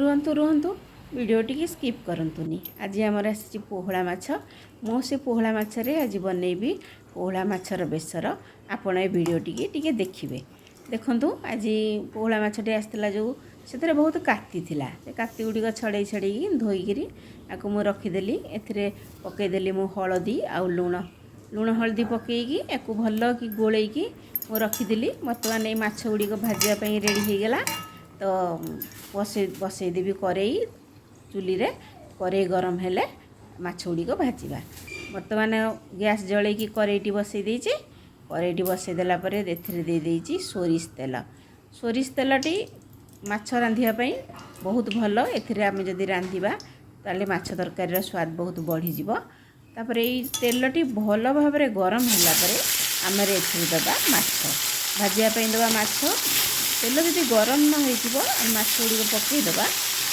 ରୁହନ୍ତୁ ରୁହନ୍ତୁ, ଭିଡ଼ିଓ ଟିକେ ସ୍କିପ୍ କରନ୍ତୁନି। ଆଜି ଆମର ଆସିଛି ପୋହଳା ମାଛ। ମୁଁ ସେ ପୋହଳା ମାଛରେ ଆଜି ବନେଇବି ପୋହଳା ମାଛର ବେସର। ଆପଣ ଏ ଭିଡ଼ିଓଟିକି ଟିକେ ଦେଖିବେ। ଦେଖନ୍ତୁ, ଆଜି ପୋହଳା ମାଛଟି ଆସିଥିଲା ଯେଉଁ, ସେଥିରେ ବହୁତ କାତି ଥିଲା। ସେ କାତି ଗୁଡ଼ିକ ଛଡ଼େଇ ଛଡ଼େଇକି ଧୋଇକିରି ଆକୁ ମୁଁ ରଖିଦେଲି। ଏଥିରେ ପକାଇଦେଲି ମୁଁ ହଳଦୀ ଆଉ ଲୁଣ। ଲୁଣ ହଳଦୀ ପକାଇକି ୟାକୁ ଭଲ କି ଗୋଳେଇକି ମୁଁ ରଖିଦେଲି। ବର୍ତ୍ତମାନ ଏଇ ମାଛ ଗୁଡ଼ିକ ଭାଜିବା ପାଇଁ ରେଡ଼ି ହେଇଗଲା। ତ ବସେଇଦେବି କରେଇ ଚୁଲିରେ। କରେଇ ଗରମ ହେଲେ ମାଛ ଗୁଡ଼ିକ ଭାଜିବା। ବର୍ତ୍ତମାନ ଗ୍ୟାସ୍ ଜଳେଇକି କରେଇଟି ବସେଇ ଦେଇଛି। କରେଇଟି ବସେଇ ଦେଲା ପରେ ଏଥିରେ ଦେଇଦେଇଛି ସୋରିଷ ତେଲ। ସୋରିଷ ତେଲଟି ମାଛ ରାନ୍ଧିବା ପାଇଁ ବହୁତ ଭଲ। ଏଥିରେ ଆମେ ଯଦି ରାନ୍ଧିବା, ତାହେଲେ ମାଛ ତରକାରୀର ସ୍ୱାଦ ବହୁତ ବଢ଼ିଯିବ। ତାପରେ ଏଇ ତେଲଟି ଭଲ ଭାବରେ ଗରମ ହେଲା ପରେ ଆମେ ଏଥିରେ ଦେବା ମାଛ, ଭାଜିବା ପାଇଁ ଦେବା ମାଛ। ତେଲ ଯଦି ଗରମ ନ ହେଇଥିବ, ଆମେ ମାଛ ଗୁଡ଼ିକ ପକାଇଦେବା,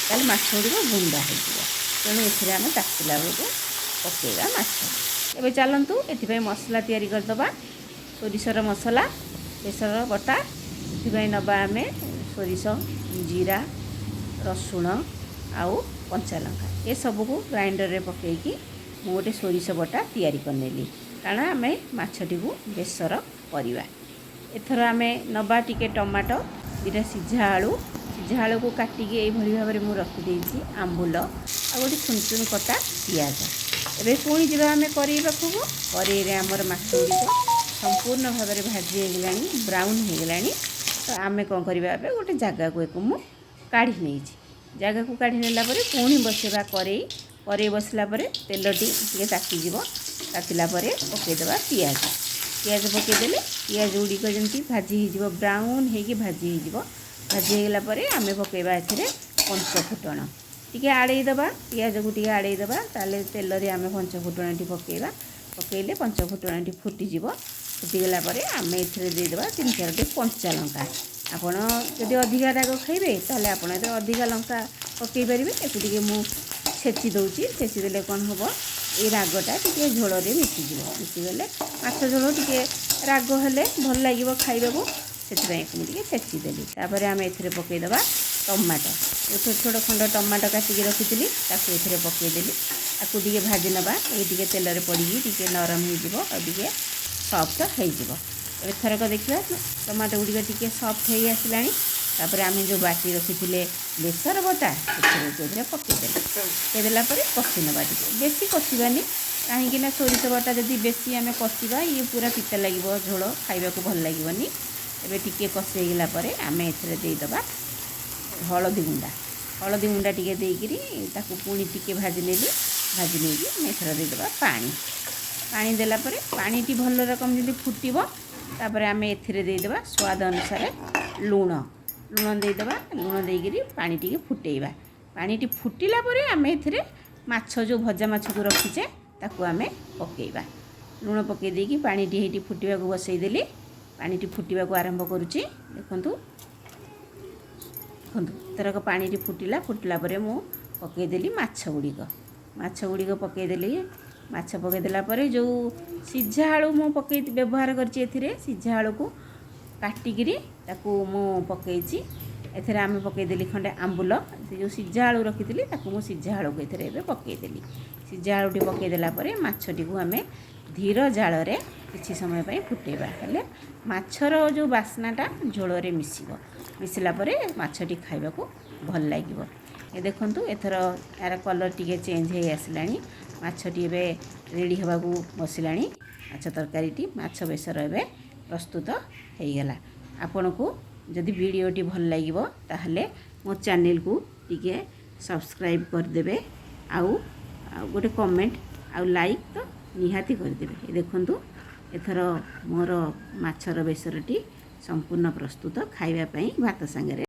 ତାହେଲେ ମାଛ ଗୁଡ଼ିକ ଗୁଣ୍ଡା ହେଇଯିବ। ତେଣୁ ଏଥିରେ ଆମେ ତାତିଲା ବେଳକୁ ପକାଇବା ମାଛ। ଏବେ ଚାଲନ୍ତୁ, ଏଥିପାଇଁ ମସଲା ତିଆରି କରିଦେବା। ସୋରିଷର ମସଲା, ବେସର ବଟା। ଏଥିପାଇଁ ନେବା ଆମେ ସୋରିଷ, ଜିରା, ରସୁଣ ଆଉ କଞ୍ଚା ଲଙ୍କା। ଏସବୁକୁ ଗ୍ରାଇଣ୍ଡରରେ ପକାଇକି ମୁଁ ଗୋଟେ ସୋରିଷ ବଟା ତିଆରି କରିନେଲି, କାରଣ ଆମେ ମାଛଟିକୁ ବେସର କରିବା। ଏଥର ଆମେ ନେବା ଟିକେ ଟମାଟୋ, ଦୁଇଟା ସିଝା ଆଳୁ। ସିଝା ଆଳୁକୁ କାଟିକି ଏଇଭଳି ଭାବରେ ମୁଁ ରଖିଦେଇଛି। ଆମ୍ବୁଲ ଆଉ ଗୋଟେ ଚୁନ ଚୁନ କଟା ପିଆଜ। ଏବେ ପୁଣି ଯିବା ଆମେ କରେଇ ପାଖକୁ। କରେଇରେ ଆମର ମାଛ ଗୁଡ଼ିକ ସମ୍ପୂର୍ଣ୍ଣ ଭାବରେ ଭାଜି ହେଇଗଲାଣି, ବ୍ରାଉନ୍ ହେଇଗଲାଣି। ତ ଆମେ କ'ଣ କରିବା ଏବେ? ଗୋଟେ ଜାଗାକୁ ଏକୁ ମୁଁ କାଢ଼ି ନେଇଛି। ଜାଗାକୁ କାଢ଼ି ନେଲା ପରେ ପୁଣି ବସେଇବା କରେଇ। କରେଇ ବସିଲା ପରେ ତେଲଟି ଟିକେ ତାତିଯିବ। ତାତିଲା ପରେ ପକାଇଦେବା ପିଆଜ। ପିଆଜ ପକାଇଦେଲେ ପିଆଜ ଗୁଡ଼ିକ ଯେମିତି ଭାଜି ହେଇଯିବ, ବ୍ରାଉନ୍ ହେଇକି ଭାଜି ହେଇଯିବ। ଭାଜି ହେଇଗଲା ପରେ ଆମେ ପକାଇବା ଏଥିରେ ପଞ୍ଚ ଫୁଟଣ। ଟିକେ ଆଡ଼େଇ ଦେବା, ପିଆଜକୁ ଟିକେ ଆଡ଼େଇ ଦେବା। ତାହେଲେ ତେଲରେ ଆମେ ପଞ୍ଚ ଫୁଟଣଟି ପକାଇବା। ପକାଇଲେ ପଞ୍ଚ ଫୁଟଣଟି ଫୁଟିଯିବ। ଫୁଟିଗଲା ପରେ ଆମେ ଏଥିରେ ଦେଇଦେବା ତିନି ଚାରୋଟି କଞ୍ଚା ଲଙ୍କା। ଆପଣ ଯଦି ଅଧିକା ରାଗ ଖାଇବେ, ତାହେଲେ ଆପଣ ଏଥିରେ ଅଧିକା ଲଙ୍କା ପକାଇ ପାରିବେ। ଏକୁ ଟିକେ ମୁଁ ଛେଚି ଦେଉଛି। ଛେଚି ଦେଲେ କ'ଣ ହେବ? ଏଇ ରାଗଟା ଟିକେ ଝୋଳରେ ମିଶିଯିବ। ମିଶିଗଲେ ମାଛ ଝୋଳ ଟିକେ ରାଗ ହେଲେ ଭଲ ଲାଗିବ ଖାଇବାକୁ। ସେଥିପାଇଁ ମୁଁ ଟିକେ ଛେଚିଦେଲି। ତାପରେ ଆମେ ଏଥିରେ ପକାଇଦେବା ଟମାଟୋ। ଛୋଟ ଛୋଟ ଖଣ୍ଡ ଟମାଟୋ କାଟିକି ରଖିଥିଲି, ତାକୁ ଏଥିରେ ପକାଇଦେଲି। ତାକୁ ଟିକେ ଭାଜି ନେବା। ଏଇ ଟିକେ ତେଲରେ ପଡ଼ିକି ଟିକେ ନରମ ହେଇଯିବ ଆଉ ଟିକେ ସଫ୍ଟ ହେଇଯିବ। ଏବେ ଥରକ ଦେଖିବା, ଟମାଟୋ ଗୁଡ଼ିକ ଟିକେ ସଫ୍ଟ ହେଇ ଆସିଲାଣି। ତାପରେ ଆମେ ଯେଉଁ ବାଟି ରଖିଥିଲେ ବେସର ବଟା, ସେଥିରେ ସେଥିରେ ପକାଇଦେଲେ। ପକାଇଦେଲା ପରେ କଷି ନେବା ଟିକେ। ବେଶୀ କଷିବାନି, କାହିଁକି ନା ସୋରିଷ ବଟା ଯଦି ବେଶୀ ଆମେ କଷିବା, ଇଏ ପୁରା ପିତା ଲାଗିବ, ଝୋଳ ଖାଇବାକୁ ଭଲ ଲାଗିବନି। ଏବେ ଟିକେ କଷି ହେଇଗଲା ପରେ ଆମେ ଏଥିରେ ଦେଇଦେବା ହଳଦୀ ଗୁଣ୍ଡା। ହଳଦୀ ଗୁଣ୍ଡା ଟିକେ ଦେଇକିରି ତାକୁ ପୁଣି ଟିକେ ଭାଜି ନେଲି। ଭାଜି ନେଇକି ଆମେ ଏଥର ଦେଇଦେବା ପାଣି। ପାଣି ଦେଲା ପରେ ପାଣିଟି ଭଲ ରକମ ଯେମିତି ଫୁଟିବ, ତାପରେ ଆମେ ଏଥିରେ ଦେଇଦେବା ସ୍ୱାଦ ଅନୁସାରେ ଲୁଣ। ଲୁଣ ଦେଇଦେବା। ଲୁଣ ଦେଇକିରି ପାଣି ଟିକେ ଫୁଟେଇବା। ପାଣିଟି ଫୁଟିଲା ପରେ ଆମେ ଏଥିରେ ମାଛ, ଯେଉଁ ଭଜା ମାଛକୁ ରଖିଛେ, ତାକୁ ଆମେ ପକାଇବା। ଲୁଣ ପକାଇ ଦେଇକି ପାଣିଟି ହେଇଠି ଫୁଟିବାକୁ ବସେଇଦେଲି। ପାଣିଟି ଫୁଟିବାକୁ ଆରମ୍ଭ କରୁଛି। ଦେଖନ୍ତୁ, ଦେଖନ୍ତୁ, ଏଥରକ ପାଣିଟି ଫୁଟିଲା। ଫୁଟିଲା ପରେ ମୁଁ ପକାଇଦେଲି ମାଛ ଗୁଡ଼ିକ। ମାଛ ଗୁଡ଼ିକ ପକାଇଦେଲି। ମାଛ ପକାଇଦେଲା ପରେ ଯେଉଁ ସିଝା ଆଳୁ ମୁଁ ପକାଇ ବ୍ୟବହାର କରିଛି, ଏଥିରେ ସିଝା ଆଳୁକୁ କାଟିକିରି ତାକୁ ମୁଁ ପକାଇଛି। ଏଥିରେ ଆମେ ପକାଇଦେଲି ଖଣ୍ଡେ ଆମ୍ବୁଲ। ସେ ଯେଉଁ ସିଝା ଆଳୁ ରଖିଥିଲି, ତାକୁ ମୁଁ ସିଝା ଆଳୁକୁ ଏଥିରେ ଏବେ ପକାଇଦେଲି। ସିଝା ଆଳୁଟି ପକାଇଦେଲା ପରେ ମାଛଟିକୁ ଆମେ ଧୀର ଜାଳରେ କିଛି ସମୟ ପାଇଁ ଫୁଟେଇବା। ହେଲେ ମାଛର ଯେଉଁ ବାସ୍ନାଟା ଝୋଳରେ ମିଶିବ। ମିଶିଲା ପରେ ମାଛଟି ଖାଇବାକୁ ଭଲ ଲାଗିବ। ଏ ଦେଖନ୍ତୁ, ଏଥର ଏହାର କଲର୍ ଟିକେ ଚେଞ୍ଜ ହେଇ ଆସିଲାଣି। ମାଛଟି ଏବେ ରେଡ଼ି ହେବାକୁ ବସିଲାଣି। ମାଛ ତରକାରୀଟି, ମାଛ ବେସର ଏବେ ପ୍ରସ୍ତୁତ ହେଇଗଲା। ଆପଣଙ୍କୁ ଯଦି ଭିଡ଼ିଓଟି ଭଲ ଲାଗିବ, ତାହେଲେ ମୋ ଚ୍ୟାନେଲକୁ ଟିକେ ସବସ୍କ୍ରାଇବ୍ କରିଦେବେ ଆଉ ଆଉ ଗୋଟେ କମେଣ୍ଟ ଆଉ ଲାଇକ୍ ତ ନିହାତି କରିଦେବେ। ଏ ଦେଖନ୍ତୁ, ଏଥର ମୋର ମାଛର ବେସରଟି ସମ୍ପୂର୍ଣ୍ଣ ପ୍ରସ୍ତୁତ ଖାଇବା ପାଇଁ ଭାତ ସାଙ୍ଗରେ।